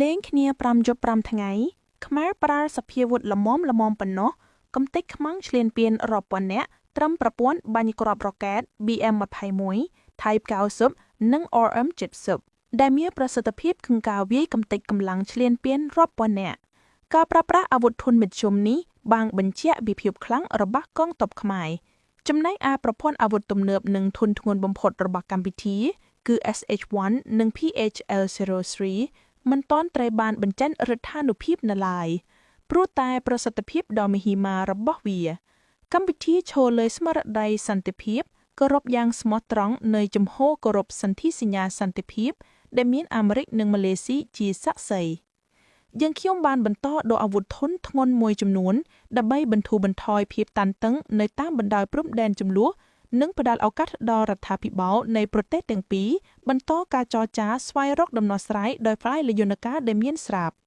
លេងគ្នា5យប់5ថ្ងៃខ្មែរប្រើសព្វាវុធល្មមល្មមប៉ុណ្ណោះកំទេចខ្មាំងឈ្លានពានរាប់ពាន់នាក់ត្រឹមប្រព័ន្ធបាញ់គ្រាប់រ៉ុកែត BM21 Type 90និង RM70 ដែលមានប្រសិទ្ធភាពក្នុងការវាយកំទេចកម្លាំងឈ្លានពានរាប់ពាន់នាក់ការប្រើប្រាស់អាវុធធន់មធ្យមនេះបានបញ្ជាក់ពីភាពខ្លាំងរបស់កងទ័ពខ្មែរចំណែកឯប្រព័ន្ធអាវុធទំនើបនិងធន់ធ្ងន់បំផុតរបស់កម្ពុជាគឺ SH1 និង PHL03 មិនទាន់ត្រូវបានបញ្ចេញឫទ្ធានុភាពនៅឡើយព្រោះតែប្រសិទ្ធភាពដ៏មហិមារបស់វា កម្ពុជាឈរលើស្មារតីសន្តិភាពគោរពយ៉ាងស្មោះត្រង់នៃជំហរគោរពសន្ធិសញ្ញាសន្តិភាព ដែលមានអាមេរិកនិងម៉ាឡេស៊ីជាសាក្សីយើងខ្ញុំបានបន្តដកអាវុធធន់ធ្ងន់មួយចំនួនដើម្បីបន្ធូរបន្ថយភាពតានតឹងនៅតាមបណ្ដោយព្រំដែនជម្លោះនិងផ្ដល់ឱកាសដល់រដ្ឋាភិបាលនៃប្រទេសទាំងពីរបន្តការចរចាស្វែងរកដំណោះស្រាយដោយផ្នែកលយន្តការដែលមានស្រាប់។